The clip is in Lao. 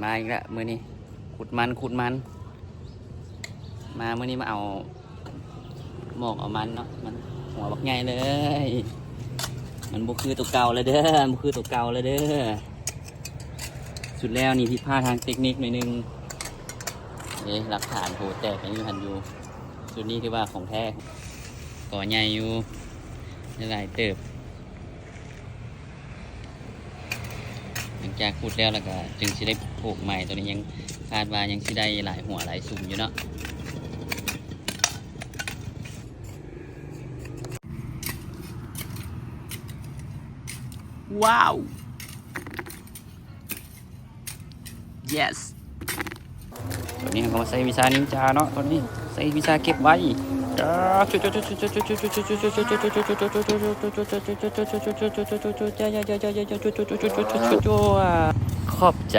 ມາອີກແລ້ວມື້ນີ້ ຂຸດມັນ ຂຸດມັນ ມາມື້ນີ້ມາເອົາໝອກເອົາມັນເນາະ ມັນຫົວບັກໃຫຍ່ເລີຍ ມັນບໍ່ຄືໂຕເກົ່າແລ້ວເດີ ບໍ່ຄືໂຕເກົ່າແລ້ວເດີ. ສຸດແລ້ວນີ້ຜິດພາດທາງເຕັກນິກໜ້ອຍໜຶ່ງ ເດ້ ຫຼັກຖານໂຫແຕກຍັງຢູ່ຫັ້ນຢູ່. ຊຸດນີ້ຖືວ່າຂອງແທ້ ກໍໃຫຍ່ຢູ່ ໄດ້ຫຼາຍເຕີບ. ຫຼັງຈາກຂຸດແລ້ວ ແລ້ວກໍຈຶ່ງຊິໄດ້ປູກໃໝ່. ໂຕນີ້ຍັງ ຄາດວ່າຍັງຊິໄດ້ຫຼາຍຫົວຫຼາຍຊຸມຢູ່ເນາະ. ວ້າວ ເຢສ ຕອນນີ້ເຮົາກໍມາໃຊ້ວິຊານິນຈາເນາະ ຕອນນີ້ໃຊ້ວິຊາເກັບໄວ. ຂອບໃຈ.